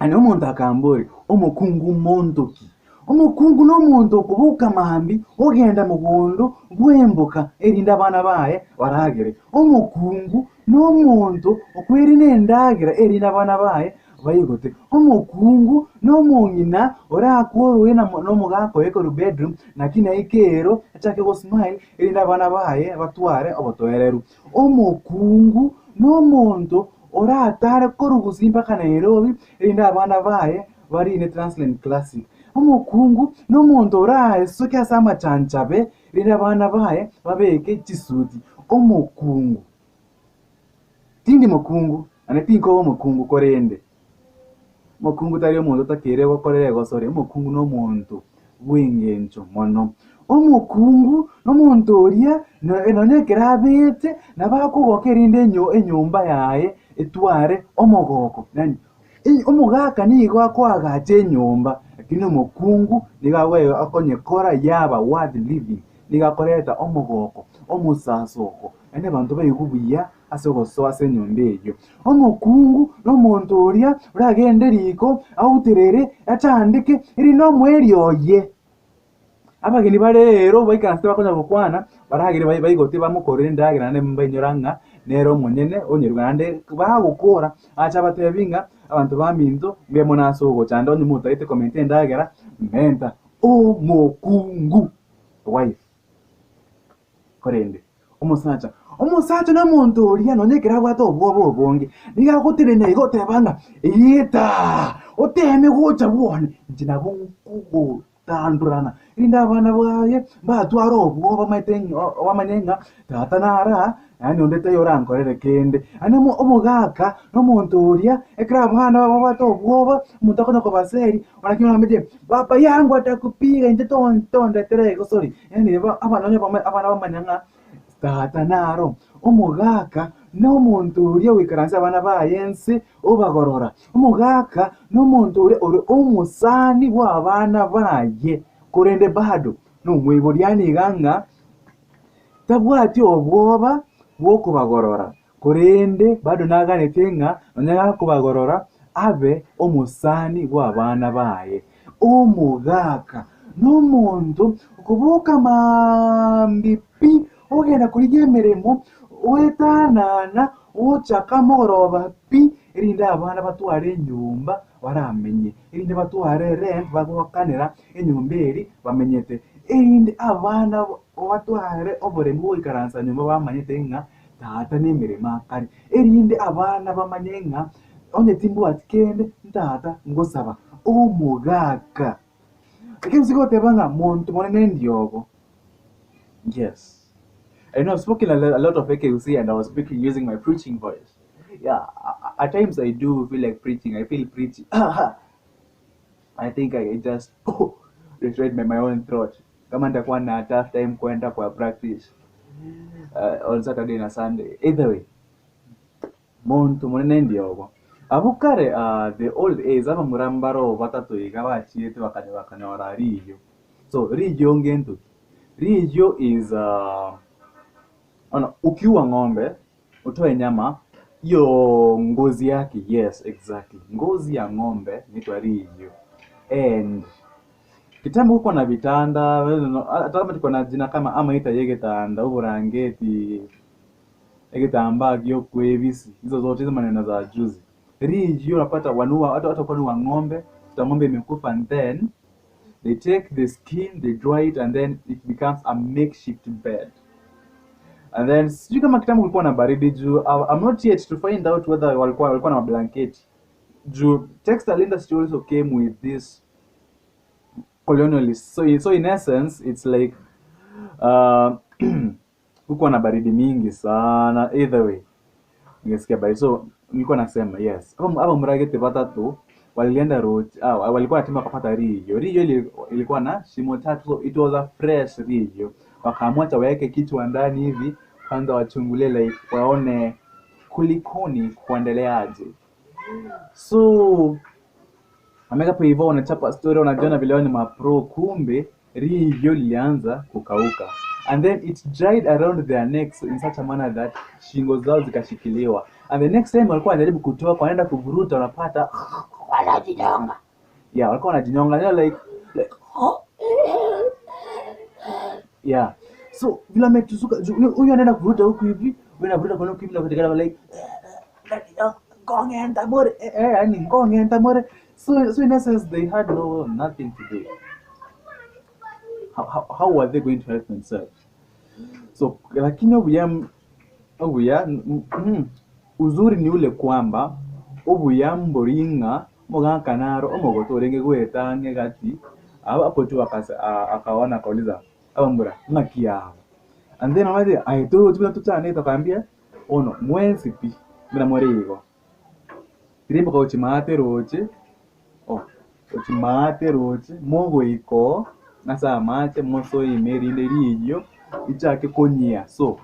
Yaani omonto akamboria, omokungu monto ki? Omokungu nomonto okoboka mambia ogenda mogondo bwemboka erinde abana baye baragere. Omokungu nomonto okwerina endagera erinde abana baye baigote. Omokungu nomong'ina orakworwe nomogaka oye korwa bedroom naki naike ero achake gosmile erinde abana baye batware obotoereru. Omokungu nomonto oratare korwa gusii mpaka Nairobi erinde abana baye barine Transline Classic. Omokungu nomonto oraesoke ase amachanchabe rende abana baye babeke chisuti. Omokungu, tindi mokungu naende tinkoba omokungu korende omokungu tari omonto otakeire gokorera egosori, omokungu nomonto bw'engencho mono. Omokungu nomonto oria nonya ekero abete nabo akogoka erinde enyomba yaye etware omogoko yaani Omogaka nigo akoagacha enyomba, lakini omokungu nigo akonyekora yaba worth living, nigo akoreta omogoko, omosasoko, naende abanto baigwe buya ase ogosoa ase enyomba eyio. Omokungu na omonto oria oragende riko, auterere, achandeke, erinde omoerio oye. Abageni bare ero baikaransete bakonyara gokwana, baragere baigote bamokorere endagera naende mbainyora ng'a nere omonyene onyeruga naende bagokora ache abatebi ng'a abanto baminto mbuya mono ase ogocha naende onye motagete komenta endagera menta omokungu, wife. Korende omosacha, omosacha nomonto oria nonya ekero abwate obwoba obonge, nigo agotenena iga oteba ng'a eetaa, oteme gocha bwone, inche nabo nkogotandorana, erinde abana baye mbatware obwoba bamaete ng'a bamanye ng'a tata nare aa, yaani onde taiyo orankorere kende. Naende omo omogaka na omonto oria, ekero abana babwate obwoba, omonto akonya kobaseria, naki bamanyete baba yangu atakupiga intwe tondetera egosori. Yaani abana onye abana bamanya ng'a tata naro omogaka na omonto oria ogoikaransa abana baye nse obagorora. Omogaka na omonto oria ore omosani bw'abana baye, korende bado nomoibori yaani iga ng'a tabwati obwoba bw'okobagorora. Korende bado naganetie ng'a nonya gakobagorora abe omosani bw'abana baye. Omogaka nomonto okoboka maambia pi, ogenda korigia emeremo, oetanana, ochaka mogoroba pi, erinde abana batware enyomba baramenye, erinde batware erent bagoakanera enyomba eria bamenyete, erinde abana batware oboremu bwogoikaransa nyomba bamanyete ng'a Tata nemeremo akare, erinde abana bamanye ng'a onye timbwati kende ntata ngosaba omogaka. Ekero gose goteba ng'a monto monene ndiogo, yes. I know I've spoken a lot of AKC and I was speaking using my preaching voice. Yeah, at times I do feel like preaching. I feel preachy. I think I just oh, destroyed my, my own throat. Kama nitakuwa na tough time kwenda kwa practice uh, on Saturday na Sunday. Either way, monto monene ndiogo. Abwo kare uh, the old age abamura mbaro batato iga bachiete bakanya bakanyora riyo. So riyo ngento ki? Riyo is uh, ono ukiua ng'ombe utoe nyama hiyo ngozi yake yes exactly ngozi ya ng'ombe inaitwa riyo and Kitambo huko na vitanda, hata kama tuko na jina kama amaita y'egetanda, oborangeti, egetambaa gi'okwebisi, hizo zote hizo maneno za juzi. Riyo unapata wanua hata hata kwani wa ng'ombe, ta ng'ombe imekufa and then they take the skin, they dry it and then it becomes a makeshift bed. And then sijui kama kitambo kulikuwa na baridi juu I'm not yet to find out whether walikuwa walikuwa na mablanketi. Juu textile industry also came with this colonialist. So, so in essence it's like uh, hukuwa na baridi mingi sana either way ningesikia baridi so nilikuwa nasema yes hapa hapa mragete batatu walienda road ah, walikuwa natima wakapata riyo riyo ili, ilikuwa na shimo tatu so it was a fresh riyo wakaamua acha waweke kichwa ndani hivi kwanza wachungulie like waone kulikoni kuendeleaje so Wameweka hapo hivyo wanachapa story wanajiona vile wao ni mapro, kumbe riyo lilianza kukauka and then it dried around their necks in such a manner that shingo zao zikashikiliwa and the next time walikuwa wanajaribu kutoka, wanaenda kuvuruta, wanapata Wanajinyonga. Yeah, walikuwa wanajinyonga. You know, like like yeah. So vile ametuzuka ju- huyu anaenda kuvuta huku hivi, huyu anavuta kwa huku hivi na kutekana like ngong'enta more eh, eh, yani ngong'enta more. So so in essence they had no nothing to do. How, how were they going to help themselves? So lakini obuya obuya uzuri ni ule kwamba obuya mboring'a omogaka naro omogoto orenge goeta ang'e gati hapo tu akaona akauliza abambura ng'aki yabo and then amaze aye torochi buna tochanete akambia ono mwensi pi buna more igo tirimboka gochia maate roche oh gochia maate roche mogoika oo ase amache mosoe ime erinde riyio richake konyia so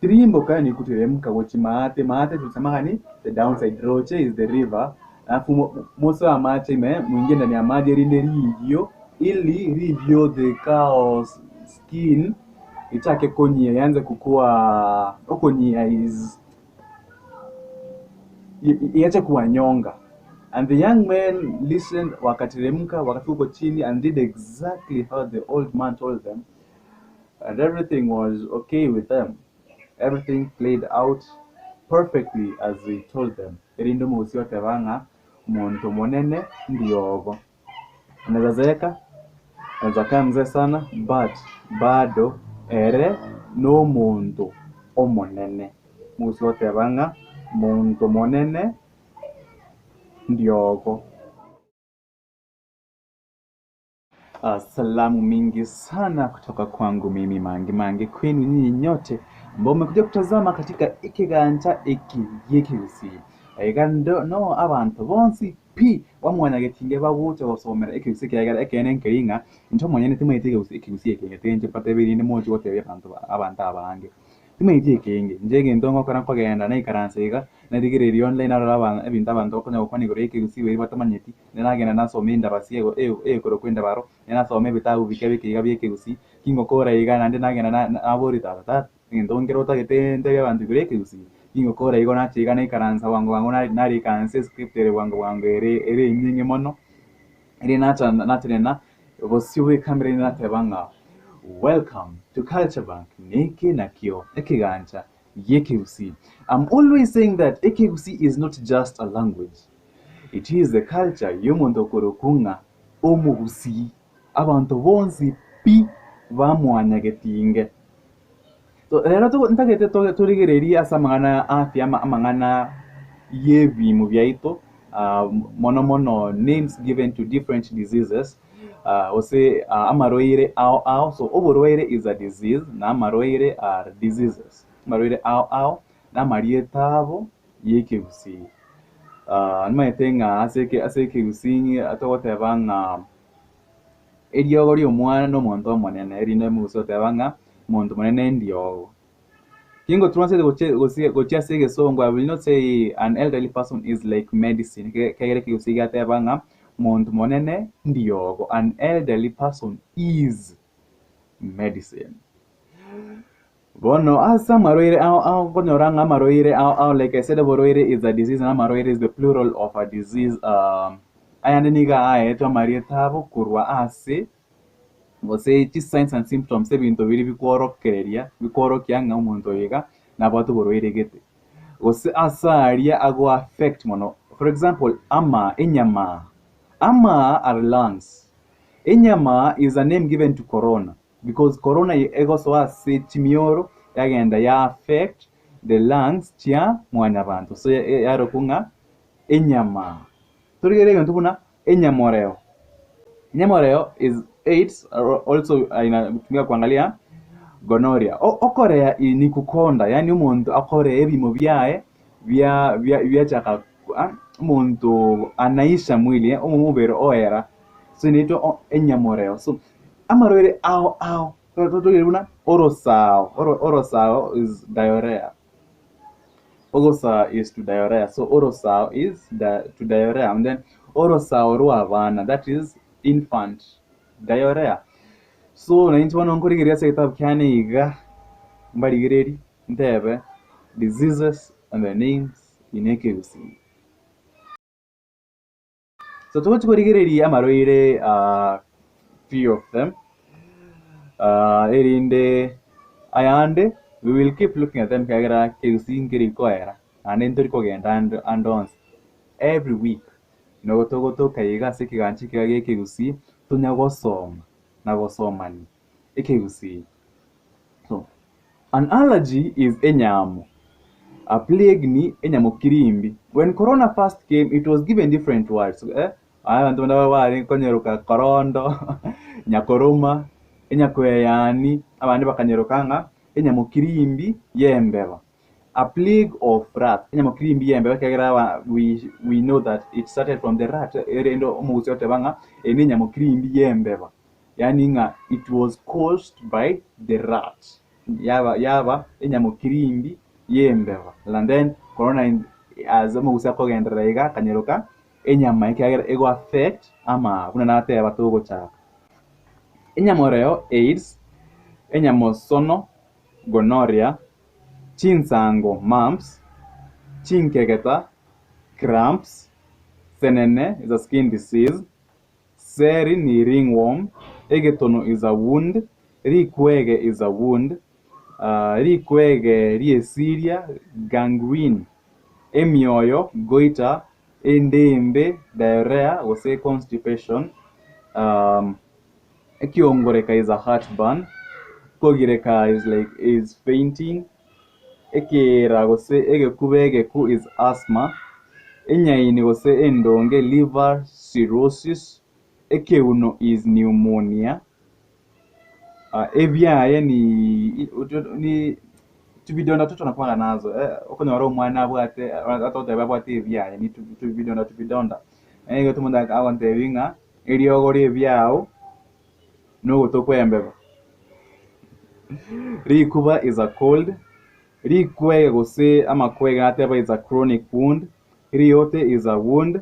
tirimboka ni kuteremka gochia maate maate tulisemaga ni the downside roche is the river alafu mosoe amache ime mwingie ndani ya maji erinde riyio ili riyio the cow's skin ichake konyia ianze kukua okonyia is iache kuwanyonga and the young men listened wakateremka wakafika huko chini and did exactly how the old man told them and everything was okay with them everything played out perfectly as he told them erinde omogusii oteba ng'a omonto monene ndiogo anaweza zeeka anaweza kaa mzee sana but bado ere nomonto omonene omogusii oteba ng'a monto monene ndiogo. Salamu mingi sana kutoka kwangu mimi Mangi Mangi kwenu nyinyi nyote ambao mmekuja kutazama katika ekegancha eki gi'ekegusii. Iga ndo no abanto bonsi pi bamwanyagetinge bagocha gosomera ekegusii ekiagera ekeene nkeri ng'a inche omonyene timanyeti ekegusii ekegusii ekenge tiga inche mbatebie rinde moche gotebia abanto abanto abange. Timanyeti ekenge, inche egento ngokora nkogenda naikaransa iga, narigereria online narora aba ebinto abanto bakonya gokwana igoro y'ekegusii baria batamanyeti, nagenda nasoma endabasi ego ekorokwa endabaro, nasoma ebitabu bike bike iga bia ekegusii, kingokora iga naende nagenda na naboria tata tata, egento nkere otagete ntebie abanto igoro y'ekegusii? Kingokora igo nacha iga naikaransa bwango bwango narika nse escript ere bwango bwango ere ere enyinge mono, ere nacha natenena bosio bwa ecamera ere nateba ng'a welcome to Culture Bank, neke nakio ekegancha gi'ekegusii. I'm always saying that ekegusii is not just a language, it is the culture y'omonto okorokwa ng'a omogusii, abanto bonsi pi bamwanyagetinge. So rero ntagete torigererie ase amang'ana ya afya ama amang'ana y'ebiimo biaito mono mono names given to different diseases gose amarwaire ao ao, so oborwaire is a disease na amarwaire are diseases, amarwaire ao ao na amarieta abo y'ekegusii. Nimanyete ng'a ase ase ekegusii togoteba ng'a eriogo ri'omwana na omonto omonene, erinde omogusii oteba ng'a omonto monene ndiogo. Kingo translate gochia gosia gochia ase egesongo I will not say an elderly person is like medicine ekiagera ekegusii giateba ng'a omonto monene ndiogo, an elderly person is medicine. Bono ase amarwaire ao ao okonyora ng'a amarwaire ao ao like I said oborwaire is a disease na amarwaire is the plural of a disease ayande nigo aetwe amarieta abo korwa ase gose chi signs and symptoms ebinto biria bikworokereria bikworokia ng'a omonto oyo iga nabwate oborwaire gete. Gose ase aria ago affect mono, for example ama enyama, ama are lungs, enyama is a name given to corona because corona egosoa ase chimioro yagenda ya affect the lungs chia mwanyabanto so yarokwa ng'a enyama. Torigereria egento buna enyamoreo, enyamoreo is AIDS also inatumika kuangalia gonorrhea. Okorea ni kukonda yaani omonto akorea ebimo biaye bia biachaka omonto anaisha mwili omobere oera so inaitwa enyamoreo. So amarwaire ao ao torigereria buna orosao, orosao is diarrhea. Ogosaa is to diarrhea so orosao is to diarrhea and then orosao rwa abana that is infant diarrhea. So nainche bono nkorigereria ase egetabu kiane iga mbarigererie ntebe diseases and their names in ekegusii. So togochi korigereria amarwaire few of them, erinde ayande we will keep looking at them ekiagera kegusii nkeri koera naende ntori kogenda ande ande onsi. Every week nigo togotoka iga ase ekegancha ekiya gia ekegusii tonya gosoma na gosomania ekegusii. So, an allergy is enyamo, a plague ni enyamokirimbi. When corona first came it was given different words eh, abanto bande bare konyeroka korondo, nyakoroma, enyakweyani, abande bakanyeroka ng'a enyamokirimbi y'embeba. A plague of rats, enyamokirimbi y'embeba ekiagera aba we, we know that it started from the rat, erinde omogusii oteba ng'a eye nenyamokirimbi y'embeba. Yaani ng'a it was caused by the rat, yaba yaba enyamokirimbi y'embeba. And then corona in as omogusii akogenderera iga akanyeroka enyama ekiagera ego affect ama buna nateba togochaka. Enyamoreo AIDS, enyamosono gonorrhea, chinsango mumps, chinkegeta cramps, senene is a skin disease, Seri ni ringworm, egetono is a wound, rikwege is a wound, rikwege ri'esiria, gangrene, emioyo, goiter, endembe, diarrhea gose constipation, ekiongoreka is a heartburn, kogireka is like is fainting, ekeera gose egekuba egeku is asthma, enyaini gose endonge liver cirrhosis, ekeuno is pneumonia, ebiaye ni ni tubidonda totonakwanga nazo okonyora omwana abwate atogoteba abwate ebiaye ni tubidonda tubidonda. Nigo omonto agontebia ng'a eriogo ria ebiao nogotwa kw'embeba. Rikuba is a cold, rikwege gose amakwege nateba is a chronic wound, riote is a wound,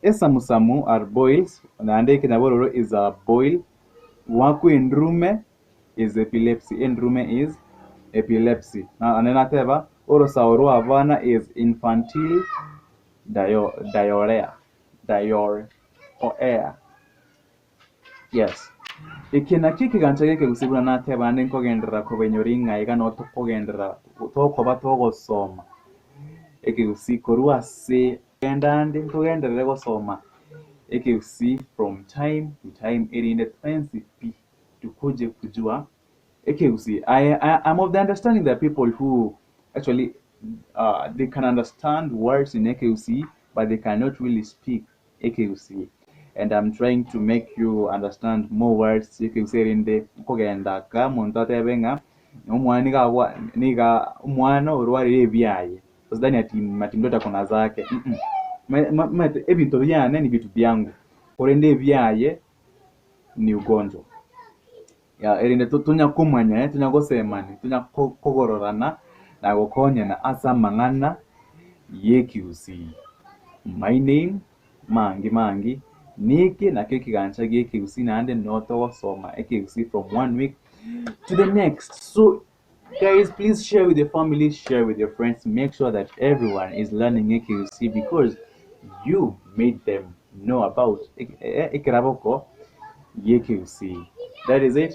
esamusamu are boils, naende ekenyabororo is a boil, goakwa endurume is epilepsy, endurume is epilepsy. Naende nateba orosao rwa abana is infantile diarrhea, diarrhea. Yes. Eke nakio ekegancha gi'ekegusii buna nateba naende nkogenderera kobainyoria ng'a iga noo tokogenderera tokoba togosoma ekegusii korwa ase kogenda ande ntogenderere gosoma ekegusii from time to time erinde twensi pi tukuje kujua ekegusii. I, I, I'm of the understanding that people who actually they can understand words in ekegusii but they cannot really speak ekegusii and I'm trying to make you understand more words ekegusii erinde nkogenda aka omonto atebe ng'a omwana niga abwa niga omwana orwarire ebiaye usidhani ati ati mtoto ako na zake omanyete ebinto biane ni vitu byangu korende ebiaye ni ugonjwa. Ya erinde tonya komanya tonya gosemani tonya kogororana na gokonyana ase amang'ana y'ekegusii. My name Mangi Mangi, neke nakio ekegancha gi'ekegusii naende noo togosoma ekegusii from one week to the next. So guys please share with your family, share with your friends, make sure that everyone is learning ekegusii because you made them know about ekeraboko gi'ekegusii. That is it,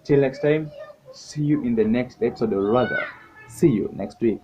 till next time, see you in the next episode or rather see you next week.